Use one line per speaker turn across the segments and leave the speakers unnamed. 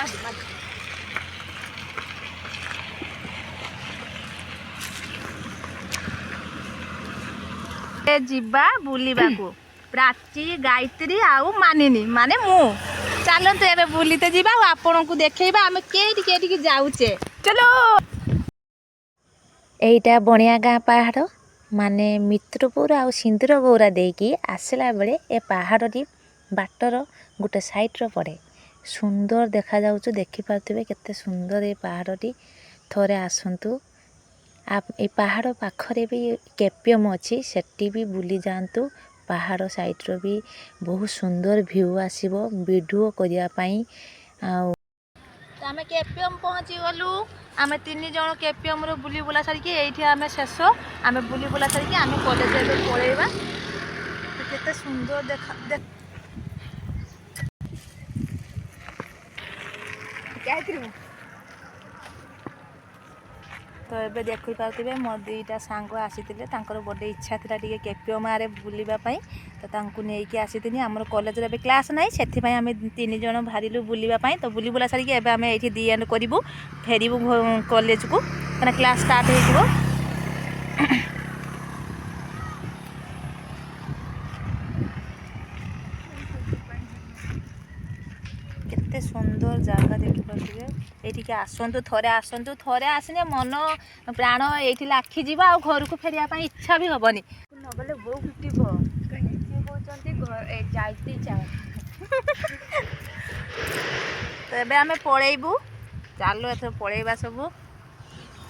ମାଡ଼ି ମାଡ଼ି। ଯିବା ବୁଲିବାକୁ ପ୍ରାଚୀ, ଗାୟତ୍ରୀ ଆଉ ମାନିନୀ, ମାନେ ମୁଁ। ଚାଲନ୍ତୁ, ଏବେ ବୁଲିତେ ଯିବା ଆଉ ଆପଣଙ୍କୁ ଦେଖେଇବା ଆମେ କେଇଠି କେଇଠିକି ଯାଉଛେ। ଚଲୋ।
ଏଇଟା ବଣିଆ ଗାଁ ପାହାଡ଼, ମାନେ ମିତ୍ରପୁର ଆଉ ସିନ୍ଦୁର ଗୌରା ଦେଇକି ଆସିଲା ବେଳେ ଏ ପାହାଡ଼ଟି ବାଟର ଗୋଟେ ସାଇଡ଼ର ପଡ଼େ। ସୁନ୍ଦର ଦେଖାଯାଉଛି, ଦେଖିପାରୁଥିବେ କେତେ ସୁନ୍ଦର ଏ ପାହାଡ଼ଟି। ଥରେ ଆସନ୍ତୁ। ଏ ପାହାଡ଼ ପାଖରେ ବି କେପିଏମ୍ ଅଛି, ସେଠି ବି ବୁଲି ଯାଆନ୍ତୁ। ପାହାଡ଼ ସାଇଡ଼ର ବି ବହୁତ ସୁନ୍ଦର ଭ୍ୟୁ ଆସିବ ଭିଡ଼ିଓ କରିବା ପାଇଁ ଆଉ
ତ ଆମେ କେପିଏମ୍ ପହଞ୍ଚିଗଲୁ। ଆମେ ତିନି ଜଣ କେପିଏମ୍ରୁ ବୁଲି ବୁଲା ସାରିକି ଏଇଠି ଆମେ ଶେଷ। ଆମେ ବୁଲି ବୁଲା ସାରିକି ଆମେ କଲେଜ ଏବେ ପଳେଇବା। ତ କେତେ ସୁନ୍ଦର ଦେଖା ଗାୟତ୍ରୀ। ତ ଏବେ ଦେଖିପାରୁଥିବେ, ମୋ ଦୁଇଟା ସାଙ୍ଗ ଆସିଥିଲେ। ତାଙ୍କର ବଡ଼େ ଇଚ୍ଛା ଥିଲା ଟିକେ କେପିଏମ୍ ଆରେ ବୁଲିବା ପାଇଁ, ତ ତାଙ୍କୁ ନେଇକି ଆସିଥିଲି। ଆମର କଲେଜରେ ଏବେ କ୍ଲାସ୍ ନାହିଁ, ସେଥିପାଇଁ ଆମେ ତିନି ଜଣ ବାହାରିଲୁ ବୁଲିବା ପାଇଁ। ତ ବୁଲି ବୁଲା ସାରିକି ଏବେ ଆମେ ଏଇଠି ଦି ଏଣ୍ଡ କରିବୁ, ଫେରିବୁ କଲେଜକୁ, କାହିଁକିନା କ୍ଲାସ୍ ଷ୍ଟାର୍ଟ ହେଇଯିବ। କେତେ ସୁନ୍ଦର ଜାଗା ଦେଖିପାରୁଥିବେ। ଏଇଠିକି ଆସନ୍ତୁ, ଥରେ ଆସନ୍ତୁ। ଥରେ ଆସିଲେ ମନ ପ୍ରାଣ ଏଇଠି ଲାଖିଯିବ ଆଉ ଘରକୁ ଫେରିବା ପାଇଁ ଇଚ୍ଛା ବି ହେବନି।
ନଗଲେ ବୋଉ ପିଟିବ। ସିଏ କହୁଛନ୍ତି ଯାଇତେ ଚାଲ।
ତ ଏବେ ଆମେ ପଳେଇବୁ। ଚାଲୁ, ଏଥର ପଳେଇବା ସବୁ।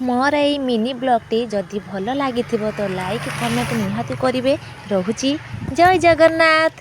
ମୋର ଏଇ ମିନି ବ୍ଲଗ୍ଟି ଯଦି ଭଲ ଲାଗିଥିବ ତ ଲାଇକ୍, କମେଣ୍ଟ ନିହାତି କରିବେ। ରହୁଛି, ଜୟ ଜଗନ୍ନାଥ।